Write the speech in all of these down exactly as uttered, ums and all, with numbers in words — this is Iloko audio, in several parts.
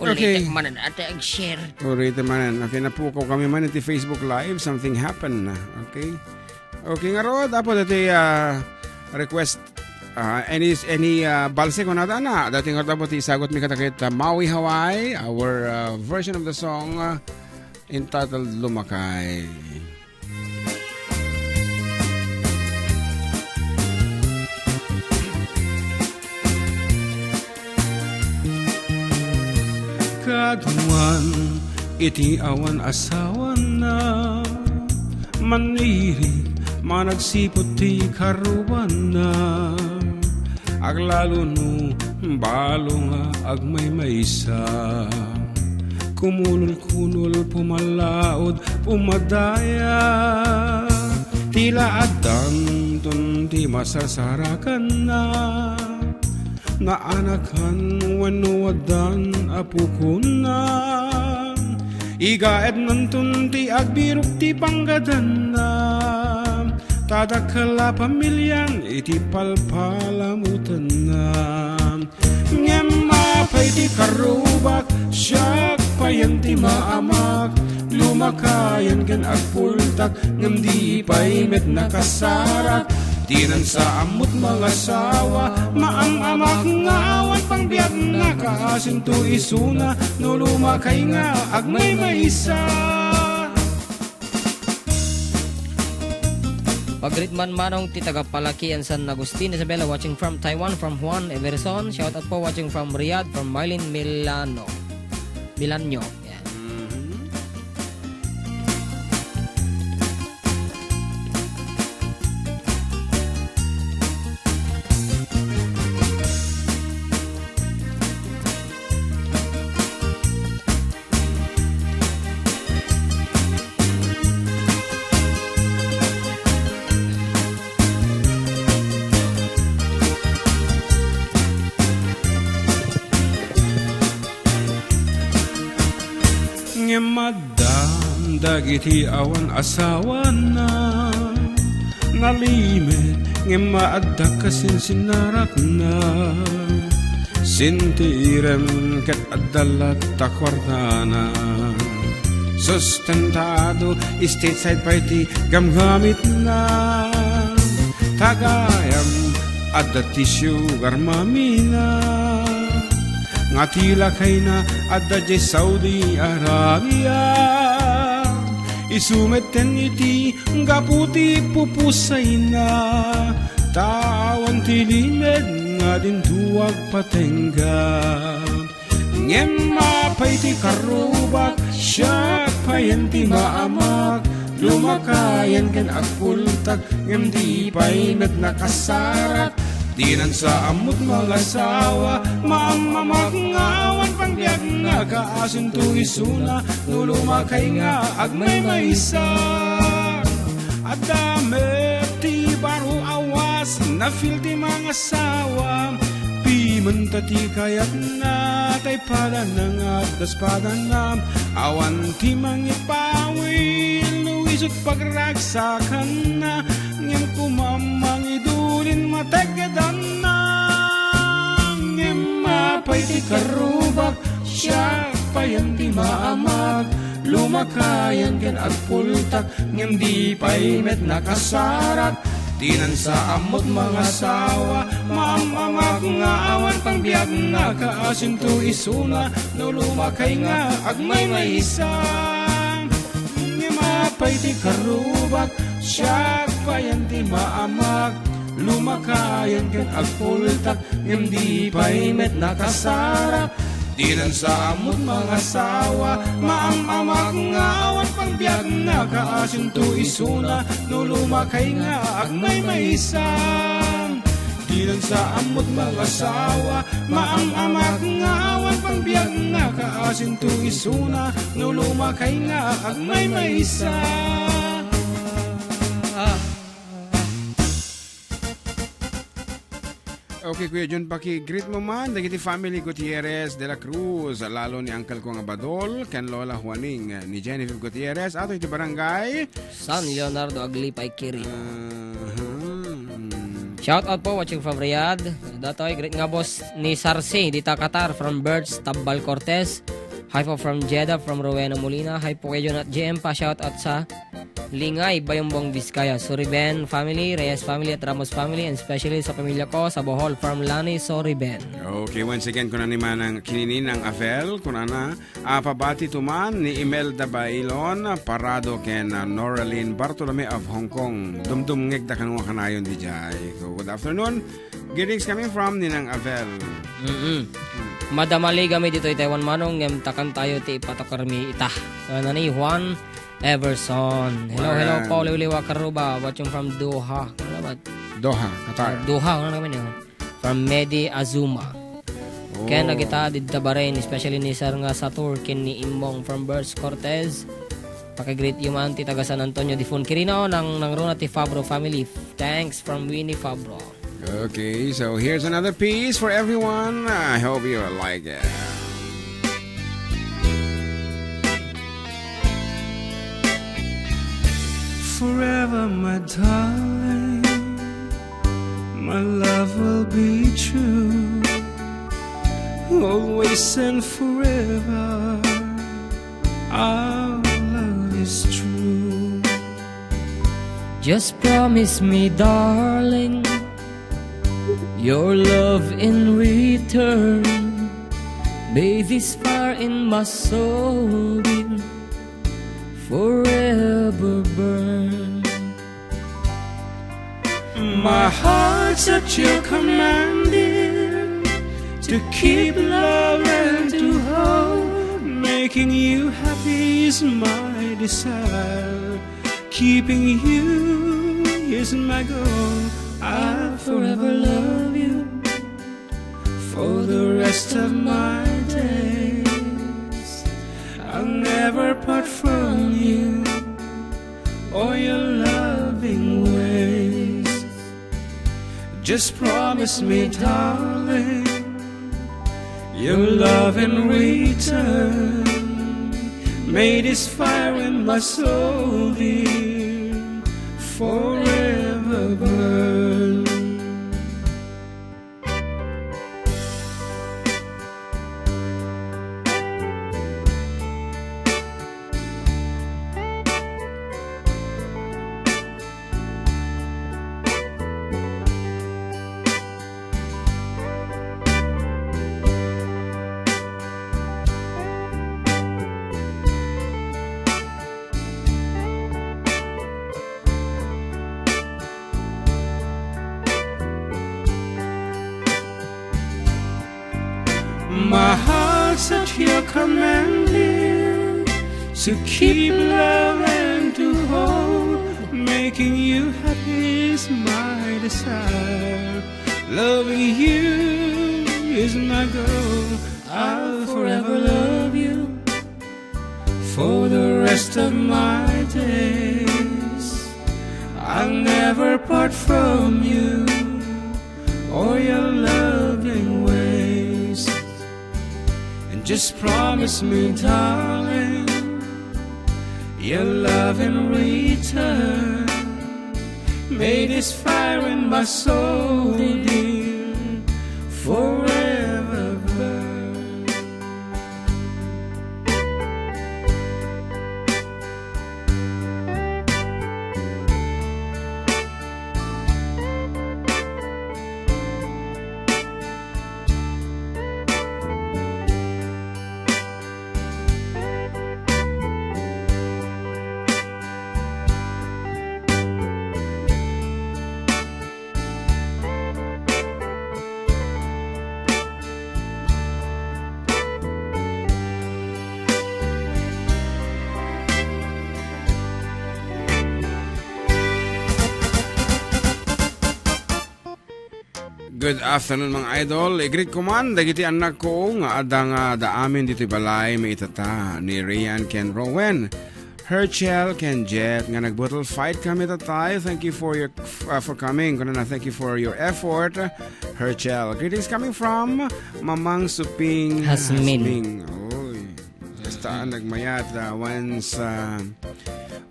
Okay. Ulitek manen, ate, ag-share. Ulitek manen. Okay, napukawkami man iti Facebook Live. Something happened. Okay. Okay, ngarud, apo, dati, ah, request, ah, any, any, ah, balse kunada na. Dati ngarud, apo, ti isagutmi kadagiti, ah, Maui Hawaii, our, ah, version of the song, ah, entitled Lumakay. Kaduan iti awan asawana, manirit managsipud ti karubaanna. Aglalo no balo nga agmaymaysa. Kumunol-kunol, pumalaod, pumadaya. Tila addanton ti masarsarakanna. Naanakan wenno addan a pukonna. Igaednanton ti agbirok ti panggadanna. Ta dakkel a pamilian iti palpalamutanna. Ngem apay ti karrubak, siak payen ti maamak, lumakayen ken agpultak, ngem di pay met nakasarak. Dinan sa ammot mangasawa, maam-amak nga awan pangbiagna, kaasinto isuna, no lumakay nga agmaymaysa. Pagritman manong ti taga Palakian, San Agustin, Isabela, watching from Taiwan, from Juan Everson. Shout out po, watching from Riyadh, from Marlene Milano. Milanyo. Yan. Mhm. Ngem adda dagiti awan asawana. Nalimed ngem maadda kasinsinnaratna. Sintiren ket adda latta kuartana. Sustentado, stateside pay ti gamgamitna. Tagayam, adda ti sugar mamina. Nga ti lakayna, adda diay Saudi Arabia. Isu metten iti gapu ti pupusayna, ta awan ti limed nga dinto agpatengga. Ngem apay ti karrubak, siak payen ti maamak, lumakayen ken agpultak, ngem di pay met nakasarak. Dinan sa ammot mangasawa, maam-amak nga awan pangbiagna, kaasinto isuna, no lumakay nga agmaymaysa. Adda met ti baro a was, na-feel ti mangasawa, pimenta ti kayatna, tay padana nga adda espadana, awan ti mangipawil, no isut' pagragsakanna, ngem koma mangidulin mateggedanna. Ngem apay ti karrubak, siak payen ti maamak, lumakayen ken agpultak, ngem di pay met nakasarak. Dinan sa ammot mangasawa, maam-amak nga awan pangbiagna, kaasinto isuna, no lumakay nga agmaymaysa. Ngem apay ti karrubak, siak payen ti maamak, lumakayen ken agpultak, ngem di pay met nakasarak. Dinan sa ammot mangasawa, maam-amak nga awan pangbiagna, kaasinto isuna, no lumakay nga agmaymaysa. Dinan sa ammot mangasawa, maam-amak nga awan pangbiagna, kaasinto isuna, no lumakay nga agmaymaysa. Okay, Kuya John, paki-greet mo man dagiti family Gutierrez de la Cruz, lalo ni uncle ko nga Badol, ken Lola Juaning, ni Genevieve Gutierrez, ato iti barangay San Leonardo Aglipay, Quirino. Aha. Mm. Shout out po, watching from Riyadh. Datoy, greet nga boss ni Sarsi, dita Qatar, from Birds, Tabbal Cortez. Hi po from Jeddah, from Rowena Molina. Hi po kay Jonat J M pa, shout out sa Lingay, Bayumbong, Vizcaya. Suriben family, Reyes family, at Ramos family, and especially sa pamilya ko sa Bohol, from Lani Suriben. Okay, once again, kuna ni Manang Kinini Nang Avel, kuna na, ah, pabati tuman ni Imelda Bailon Parado ken, ah, Noralyn Bartolome of Hong Kong. Dumdumngegda kano nga kanayon dijay. So, good afternoon. Greetings coming from Ninang Avel. Mm-mm. Madamali kami ditoy Taiwan, Manong, ngem takan tayo ti ipatokarmi ita. Nani Juan Everson. Hello, hello Juan. Po, Liwliwa Karuba, watching from Doha. Ano ba? Doha, Qatar. Doha, ano naman yun? From Medi Azuma. Oh. Ken dagita didta Bahrain, especially ni Sir nga Satur, ken ni Immong from Bers Cortez. Pakigreet yu man ti taga San Antonio de Funquirino, nang, nangruna ti Fabro family. Thanks from Winnie Fabro. Okay, so here's another piece for everyone. I hope you like it. Forever, my darling, my love will be true. Always and forever, our love is true. Just promise me, darling, your love in return. May this fire in my soul, dear, forever burn. My heart's at your command, dear, to keep love and to hold. Making you happy is my desire. Keeping you is my goal. I'll forever love you for the rest of my days. I'll never part from you or your loving ways. Just promise me, darling, your love in return. May this fire in my soul, dear, forever burn. My heart's at your command, dear, to keep love and to hold. Making you happy is my desire. Loving you is my goal. I'll forever love you for the rest of my days. I'll never part from you or your loving ways. And just promise me, darling, your love in return. May this fire in my soul, dear, forever burn. Good afternoon, mga idol. I-greet ko man dagiti annakko nga adda nga amin ditoy balay, maitata ni Rian ken Rowen, Herchel ken Jet, nga nag-bottle fight kami, tatay. Thank you for your, uh, for coming. Kunana, thank you for your effort, Herchel. Greetings coming from Mamang Suping Hasmin. Hasmin. Oy. Basta nagmayat, uh, once, uh,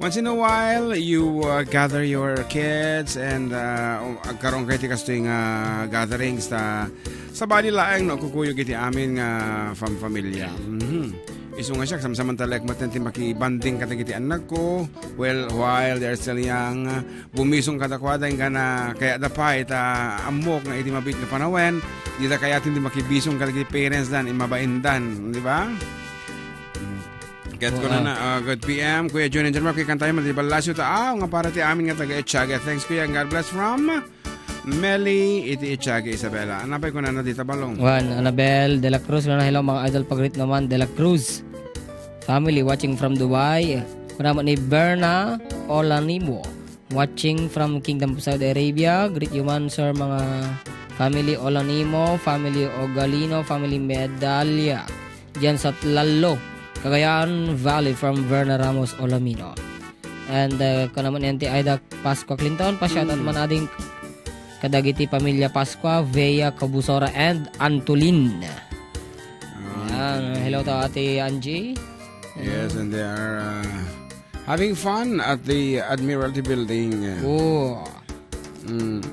Once in a while, you, uh, gather your kids and, uh, agkaroon kayo ti kastoy nga gatherings ta sabali laeng no kukuyog iti amin nga famfamilya. Mhm. Isu nga siak, samsamantalaek met ti makibanding kadagiti annakko. Well, while they're still young, bumisong kadakuada, inggana kayatda pay ta ammok nga iti mabiit nga panawen, dida kayaten ti makibisong kadagiti parents dan, immabain dan, di ba? Mm. Ket Oo. Kunana, ah, "Good P M, Kuya Jun and John Mark, ikantayo man ti ballasyo ta, ah, nga para ti amin nga taga Echage." Thanks, Kuya, and God bless from Meli iti Echage, Isabela. Ano pa'y kunana dita, Balong? Wan, Annabel de la Cruz, kunana, "Hello, mga idol, pag-greet naman, de la Cruz family watching from Dubai." Kuna man ni Berna Olanimo, watching from Kingdom of Saudi Arabia. Greet you man, sir, mga family Olanimo, family Ogalino, family Medalla. Diyan sa Tlallo, Cagayan Valley from Verna Ramos Olamino. And, uh, kuna man ni Auntie Aida Pascua Clinton, pa-shoutout Mm. man ading kadagiti pamilya Pascua, Vea, Cabusora, and Antolin. Ah, Yan. Hello to Ate Angie. Yes, and they are, uh, having fun at the Admiralty Building. Oh. Mm.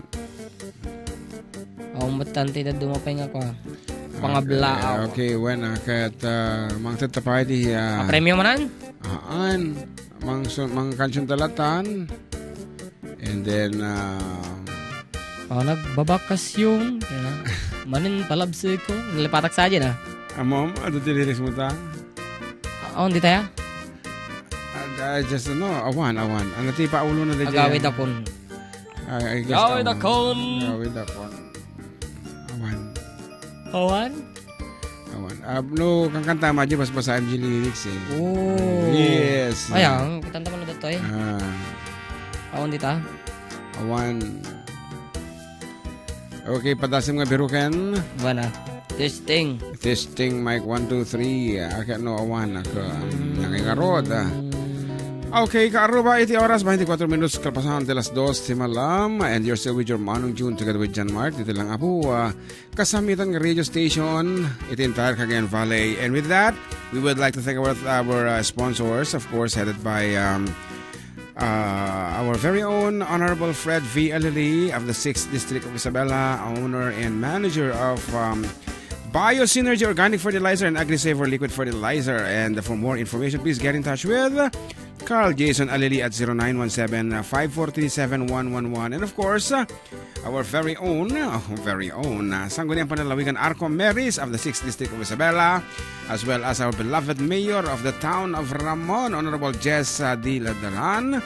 Aw, matante da dumapay nga kwa. Pangablaaw. Okay, okay, wen, ah, ket, ah, mangted ta pay ti, ah, Apremyo manan? Haan. Mangsu-, mangkansion ta latan. And then, ah, Oh, nagbabakasyon. Yan na. Manen palabsik ko. Nalipatak sa dyan, ah. Amom, ano ti lyrics mo ta? Ah, oh, hindi tayo? Ah, I just, no, awan, awan. Ano ti paulo na di Agawid dyan? Akon. Ah, I guess Agawid awan. Akon. Agawid akon. Awan. Awan? Awan. Ah, no, kankanta, madyo, basbasaen di lyrics, eh. Oh. Yes. Ay, ang kitanta mo na dito, eh. Ah. Awan dita? Awan. Okay, padasem nga biruken. Wala. Testing. Testing, mic one, two, three. Ah, kaya no, awan. Ako, um, nangingarod, ah. Okay, kaaruba iti oras, twenty-four minutes, kalpasan ti alas dos ti malam, and you're still with your Manong June together with John Mark. Dito lang, Apo, ah, kasamitan nga radio station, iti entire Cagayan Valley. And with that, we would like to thank our, our, uh, sponsors, of course, headed by, um, uh, our very own Honorable Fred V. Alili of the sixth District of Isabela, owner and manager of, um, Bio Synergy Organic Fertilizer and AgriSaver Liquid Fertilizer. And for more information, please get in touch with Carl Jason Alili at zero nine one seven, five four three, seven one one one. And of course, uh, our very own, uh, very own, uh, Sangguniang Panlalawigan Arco Meris of the sixth District of Isabela, as well as our beloved mayor of the town of Ramon, Honorable Jess, uh, D. Ladalan,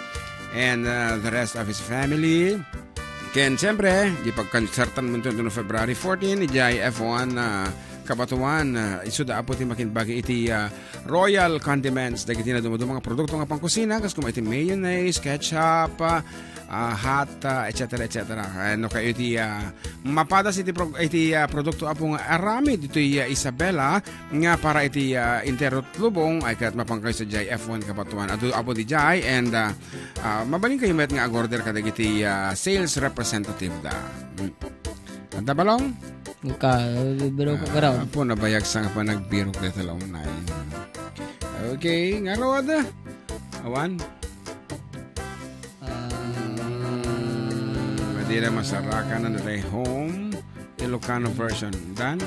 and, uh, the rest of his family. Ken, siyempre, di pagkonsertan mo ito noong February fourteen, idiay F one, uh, Kabatuan, uh, isuda, Apo, ti makinbagi iti, uh, Royal Condiments, dagiti nadumduma nga produkto nga pangkusina, kas kuma iti mayonnaise, ketchup, ah, ah, hot, ah, et cetera, et cetera. Ah, no kayo iti, ah, mapadas iti pro-, iti, ah, produkto, Apo, nga aramid ditoy, ah, Isabela nga para iti, ah, entero ti lubong, ay ket mapan kayo sa J F one Kabatuan. Adu, Apo, di jay, and, ah, ah, mabalin kayo met nga ag-order kadagiti, ah, sales representative da. Mm. Adda, Balong? Ka, biro ko Ah, garaw. Apo, nabayag sa nga pa nagbirok deta launay. Okay, ngarud. Awan. Ah, Pwede na masarakan na dahil home. Ilocano version. Dan?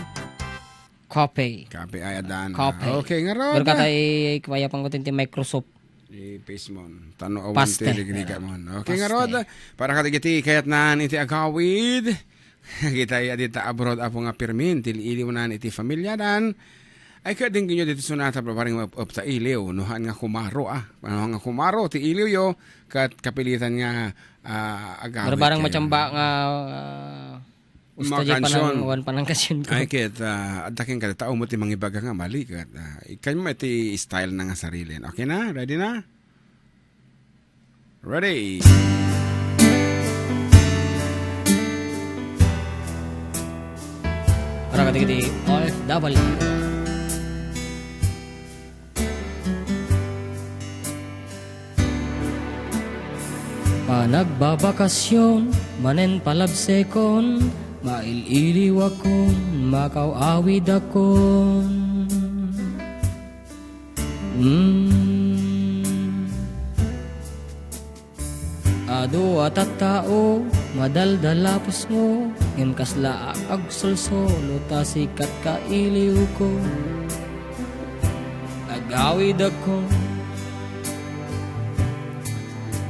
Copy. Copy ay adan. Copy. Okay, ngarud. Pero katay, kaya pang kutin ti Microsoft. Di Pismon. Tano awan ti Paste. Rigriga mon. Okay, Paste. Ngarud. Para kadagiti kayatnan iti agawid. Kita iya dita abroad, Apo, nga pirmin ti iliwnan iti familiadan. Ay, kadinggenyo diti sonata, babareng map-, upta iliw. Nuhan nga kumaro, ah. Nuhan nga kumaro ti iliwyo, kat kapilitan nga, ah, agawid Barbarang kayo. Machamba nga, ah, Usta jay Makansion. Panang-, wan panangkasion ko. Ay, ket, ah, adda ken kada tao mo ti mangibaga nga mali, ket, ah, ikkan mo iti style na nga sarili. Okay na? Ready na? Ready. Para kadagiti O F W. Panagbabakasyon, manen palabsekon, mail-iliwakon, makaw-awidakon. Mm. Dua tattao, madaldal a pusmo, ngem kasla ak agsolsolo ta sikat ka iliwko. Agawidakon.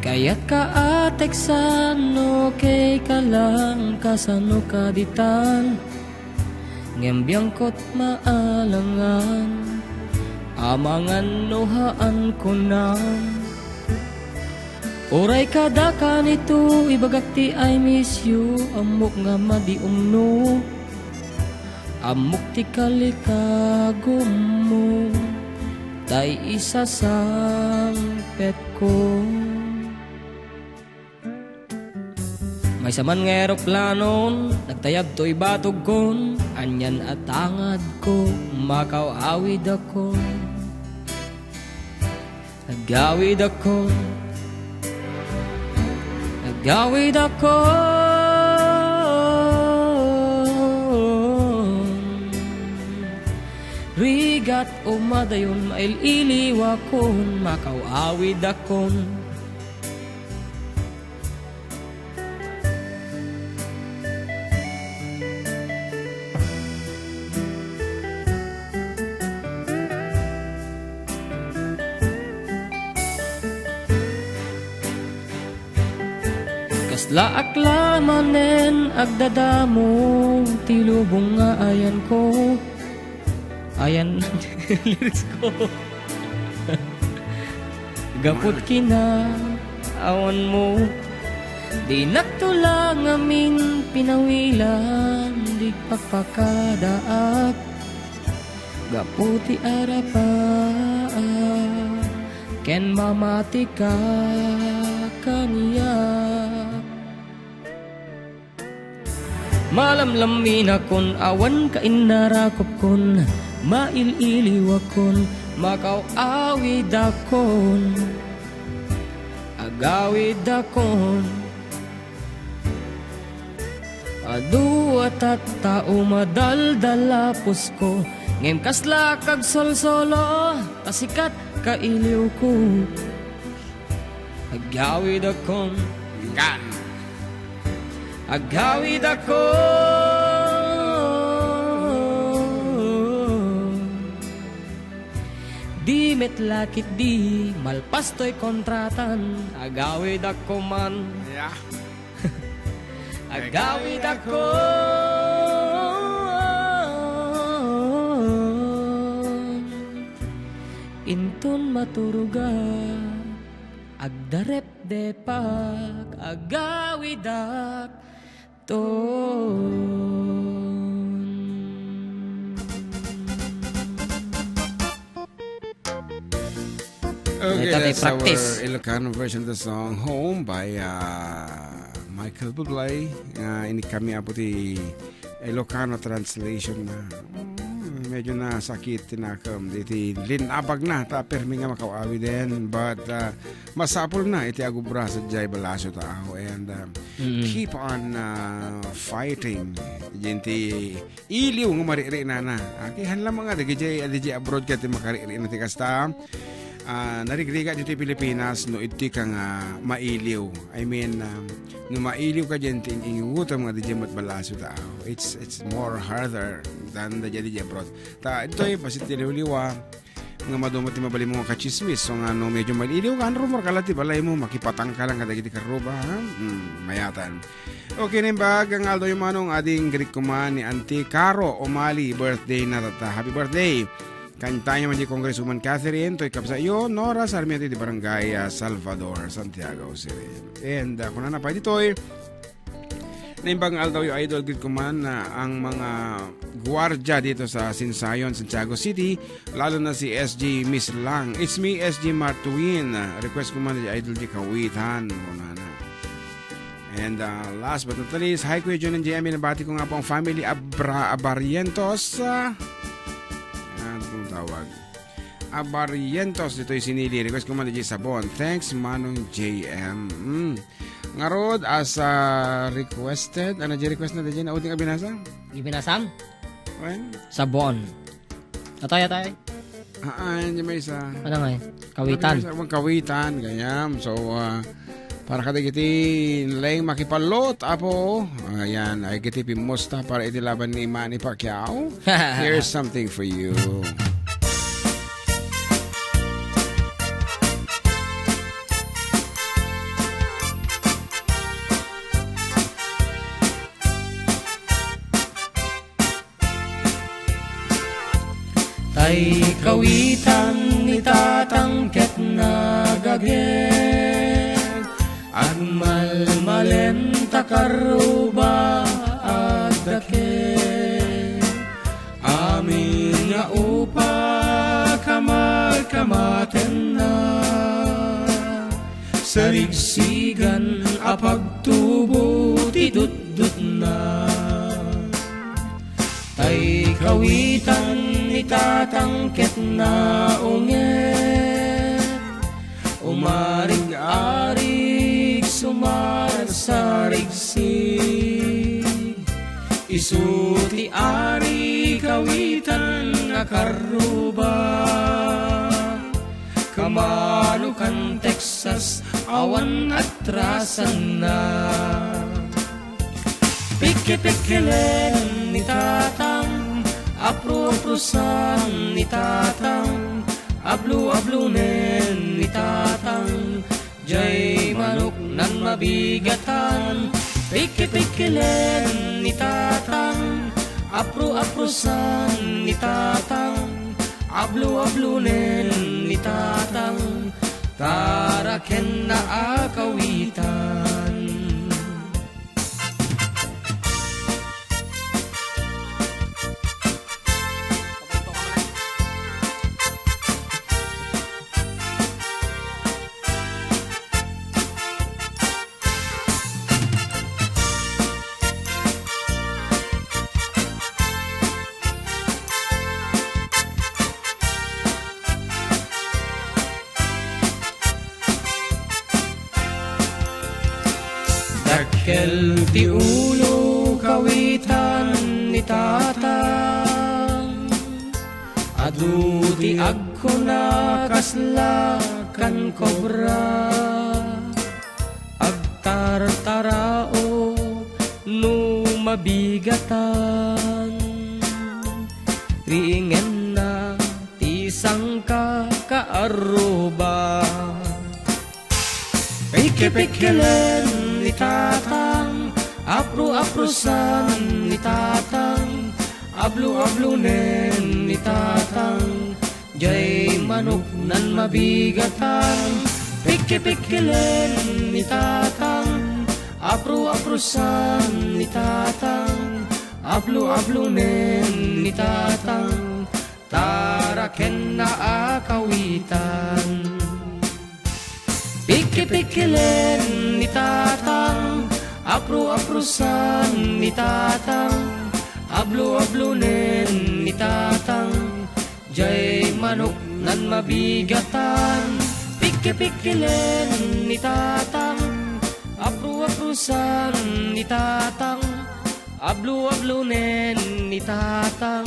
Kayatka a teksan, okay ka lang, kasano ka ditan? Ngem biangkot maalangan, amangan no haan kunan. Uray kada kanito, ibagak ti I miss you, ammok nga madi umno. Ammok ti kalikagummo, tay isasangpetko. Maysa man nga eroplanon, nagtayab toy batugkon, anian a tangadko, makaw-awidakon. Agawidakon, agawidakon. Rigat o madayon, mail-iliwakon, makaw-awidakon. Kasla ak la manen agdadamo ti lubong nga ayanko. Ayan, lyrics ko. Gaput kina awan mo, dinak to lang amin pinawilan, di pakpakadaak. Gapu ti arapaak, ken mamatika kaniak. Malamlaminakon, awan kainnarakupkon, mail-iliwakon, makaw-awidakon, agawidakon. Adu a tattao madaldal a pusko, ngem kasla kagsolsolo, ta sikat ka iliwko. Agawidakon. Kan. Agawidakon. Di met lakit di malpastoy kontratan. Agawidakon man. Yeah. Agawidakon. Inton maturoga, agdarepdepak, agawidak ton. Okay, ita ti that's our practice. Ilocano version of the song Home by, uh, Michael Bublé. Uh, inikami apo ti Ilocano translation na. Mm, medyo nasakit ti nakem. Iti linabag na, ta permi nga makaw-awiden. But, uh, masapul na iti agubra sa jay balaso tao. And, uh, mm, keep on, uh, fighting. Iti iliw nga mariknana. Okay, han lamang nga, dagiti, dagiti abroad ket makarikrikna ti kasta. Ah, narigrigat ditoy Pilipinas no idi ka nga mailiw. I mean, um, no mailiw ka diay ti ing-ingutem nga dagiti met balaso tao. It's, it's more harder than dagiti abroad. Ta, ditoy, basit ti liwliwa, nga maduma ti mabalin mo nga kachismis. So nga no medyo mailiw ka, rumor ka lang ti balay mo, makipatang ka lang kadagiti karruba, ha? Hmm, mayatan. Okay, naimbag nga aldawyo manong, ading greet ko man ni Auntie Caro Umali, birthday na tatta. Happy birthday! Kantayo man di Congresswoman Catherine, toy kabsatyo, Nora Sarmiento di Barangay, ah, Salvador, Santiago City. And, ah, kunana pay ditoy, naimbag nga aldawyo, idol, greet ko man, ah, ang mga guardia dito sa Sinsayon, Santiago City, lalo na si S G Miss Lang. It's me, S G Martuin. Ah, request ko man di idol di Kawitan. Kunana. And, uh, last but not the least, hi, Kuya Jun and J M. Binabati ko nga po ang family Abra-, Abarientos. Ah, ano pong tawag? Abarientos, ditoy sinili. Request ko man di Sabon. Thanks, Manong J M. Mm. Ngarud, as, uh, requested. Ano di request na di Jen? Auding abinasa? Ibinasam? When? Sabon. Atay, atay. Ah, ah, yan yung may isa. Ano nga eh? Kawitan. May isa, kawitan, ganyan. So, ah, Para kadagiti laeng makipallot, Apo. Ayan, ay kiti pimmusta para iti laban ni Manny Pacquiao. Here's something for you. Tay kawitan ni Tatang ket nagagek, agmalmalen ta karruba agdakek. Amin nga upa kamakamatenna, sarigsigan a pagtubo ti dutdutna. Tay kawitan ni Tatang ket naunget, umarig-arig sumarsarigsi. Isu ti ari kawitan nga karruba. Kamanokan Texas, awan atrasanna. Pikkipikkelen ni Tatang, apru-aprusan ni Tatang, ablu-ablunen ni Tatang, jay manok nan mabigatan. Pikkipikkelen ni Tatang, apru-aprusan ni Tatang, ablu-ablunen ni Tatang, tarakenna a kawitan. Dakkel ti ulo kawitan ni Tatang. Adu ti agkuna kasla kan kobra. Agtartaraok no mabigatan. Riingenna ti sangka kaarruba. Pikkipikkelen ni Tatang, apru-aprusan ni Tatang, ablu-ablunen ni Tatang, jay manok nan mabigatan. Pikkipikkelen ni Tatang, apru-aprusan ni Tatang, ablu-ablunen ni Tatang, tarakenna a kawitan. Pikkipikkelen ni Tatang, apru-aprusan ni Tatang, ablu-ablunen ni Tatang, jay manok nan mabigatan. Pikkipikkelen ni Tatang, apru-aprusan ni Tatang, ablu-ablunen ni Tatang,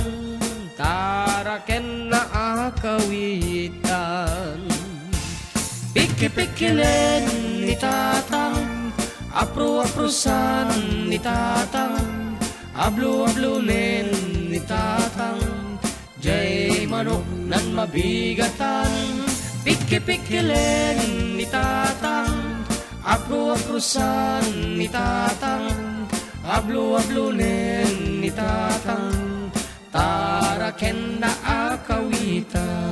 tarakenna a kawitan. Pikkipikkelen ni Tatang, apru-aprusan ni Tatang, ablu-ablunen ni Tatang, jay manok nan mabigatan. Pikkipikkelen ni Tatang, apru-aprusan ni Tatang, ablu-ablunen ni Tatang, tarakenna a kawitan.